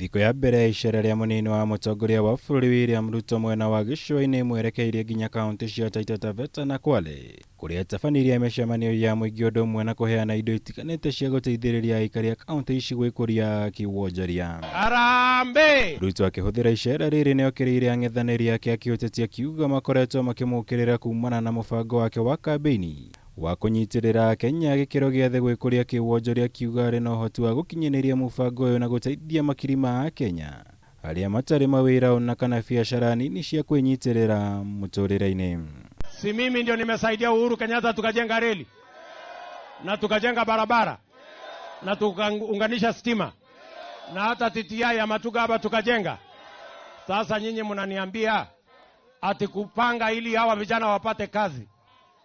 Thikũ ya mbere ya icera rĩa mũnini wa mũtongoria wa bũrũri William Ruto mwena wa gĩcũa-inĩ mwerekeirie nginya kaunti cia Taita Taveta na Kwale kũrĩa atabanirie mĩcemanio ya mũingĩ ũndũ ũmwe na kũheana indo itiganĩte cia gũteithĩrĩria aikari a kaunti ici gwĩkũria kĩwonjoria. Harambee! Ruto akĩhũthĩra icera rĩrĩ nĩokĩrĩire ang'ethanĩri ake a kĩũteti akiuga makoretwo makĩmũkĩrĩra kumana na mũbango wake wa kambĩini wa kũnyitĩrĩra Akenya a gĩkĩro gĩa thĩ gwĩkũria kĩwonjoria akiuga arĩ na ũhoti wa gũkinyanĩria mũbango ũyũ na gũteithia makiri ma Akenya arĩa matarĩ mawĩra ona kana biacara nini cia kwĩnyitĩrĩra mũtũrĩre-inĩ. Si mimi ndio nimesaidia Uhuru Kenyatta tukajenga reli na tukajenga barabara na tukaunganisha stima na hata TTI ya Matuga hapa tukajenga. Sasa nyinyi mnaniambia ati kupanga ili hawa vijana wapate kazi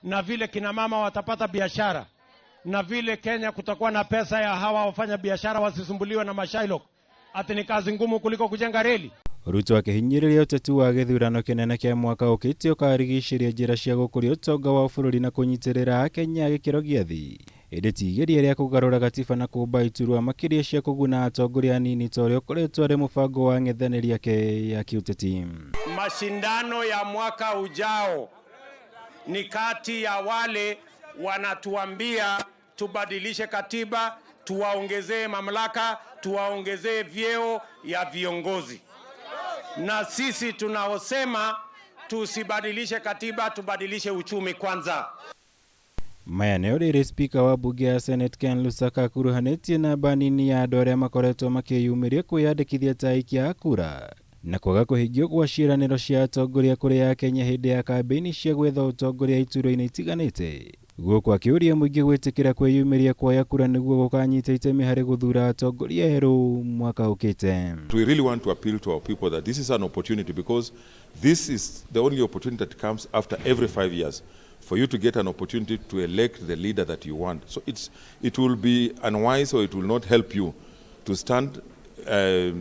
na vile kina mama watapata biashara na vile Kenya kutakuwa na pesa ya hawa wafanya biashara wasisumbuliwe na mashylock, ati ni kazi ngumu kuliko kujenga reli? Ruto akĩhinyĩrĩria ũteti wa gĩthurano kĩnene kĩa mwaka ũkĩte ũkarigicĩria njĩra cia gũkũria ũtonga wa bũrũri na kũnyitĩrĩra Akenya a gĩkĩro gĩa thĩ ĩndĩ ti igeria rĩa kũgarũra gatiba na kũmba iturwa makĩria cia kũguna atongoria anini ta ũrĩa ũkoretwo arĩ mũbango wa ang'ethanĩri ake ya kĩũteti. Mashindano ya mwaka ujao ni kati ya wale wanatuambia tubadilishe katiba, tuwaongezee mamlaka, tuwaongezee vyeo ya viongozi, na sisi tunaosema tusibadilishe katiba, tubadilishe uchumi kwanza. Maya nĩo rĩrĩ spika wa mbunge ya Senate Ken Lusaka akuruhanĩtie namba nini ya andũ arĩa makoretwo makĩyumĩria kwĩyandĩkithia ta aikia a kura na kwaga kũhingio gwa ciĩranĩro cia atongoria kũrĩ Akenya hĩndĩ ya kambĩini cia gwetha ũtongoria iturwa-inĩ itiganĩte gũkũ akĩũria mũingĩ gwĩtĩkĩra kwĩyumĩria kuoya kura nĩguo gũkanyita itemi harĩ gũthura atongoria erũ mwaka ũkĩte. We really want to appeal to our people that this is an opportunity, because this is the only opportunity that comes after every 5 years for you to get an opportunity to elect the leader that you want. So it will be unwise, or it will not help you to stand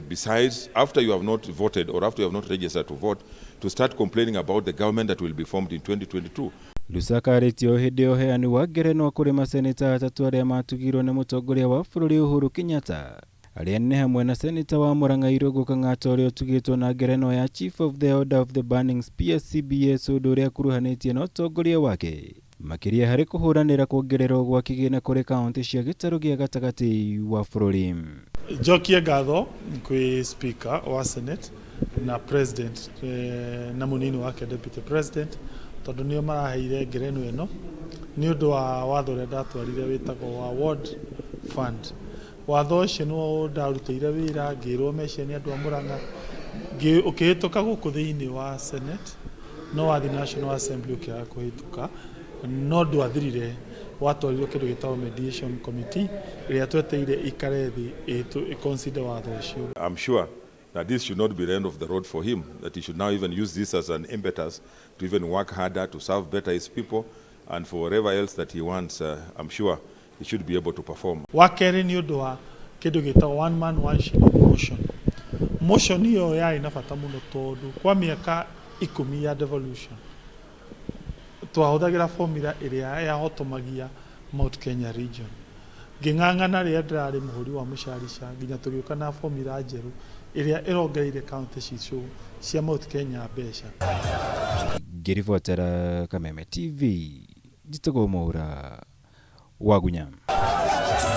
besides after you have not voted or after you have not registered to vote, to start complaining about the government that will be formed in 2022. Lusaka arĩtie o hĩndĩ ya ũheani wa ngerenwa kũrĩ maseneta atatũ arĩa matugirwo nĩ mũtongoria wa bũrũri Uhuru Kenyatta arĩa nĩ hamwe na seneta wa Murang'a Irũngũ Kang'ata ũrĩa ũtugĩtwo na ngerenwa ya Chief of the Order of the Burning Spear CBS ũndũ ũrĩa akuruhanĩtie na ũtongoria wake makĩria harĩ kũhũranĩra kuongererwo gwa kĩgĩna kũrĩ kaunti cia gĩtarũ gĩa gatagatĩ wa bũrũri. Njokie ngatho kwĩ speaker wa Senate na president na mũnini wake deputy president, tondũ nĩo maraheire ngerenwa ĩno nĩ ũndũ wa watho ũrĩa ndatwarire wĩtagwo wa Ward Fund. Watho ũcio nĩwo ndarutĩire wĩra, ngĩrwo meciria nĩ andũ a Murang'a, ũkĩhĩtũka gũkũ thĩinĩ wa Senate, no wathi National Assembly ũkĩaga kũhĩtũka, no ndwathirire, watwarirwo kĩndũ gĩtagwo Mediation Committee ĩrĩa tweteire ikare thĩ ĩ-consider watho ũcio. I'm sure that this should not be the end of the road for him, that he should now even use this as an impetus to even work harder, to serve better his people, and for whatever else that he wants, I'm sure he should be able to perform. Wa kerĩ nĩ ũndũ wa kĩndũ gĩtagwo one man one shilling motion. Motion ĩyo yarĩ na bata mũno tondũ kwa mĩaka 10 ya devolution twahũthagĩra formula ĩrĩa yahotomagia Mount Kenya region. Ngĩng'ang'ana rĩrĩa ndĩrarĩ mũhũri wa mũcarica nginya tũgĩũka na formula njerũ ĩrĩa ĩrongereire kaunti citũ cia Mount Kenya mbeca. Ngĩribotera Kameme TV, njĩtagwo Mwaura Wagunya.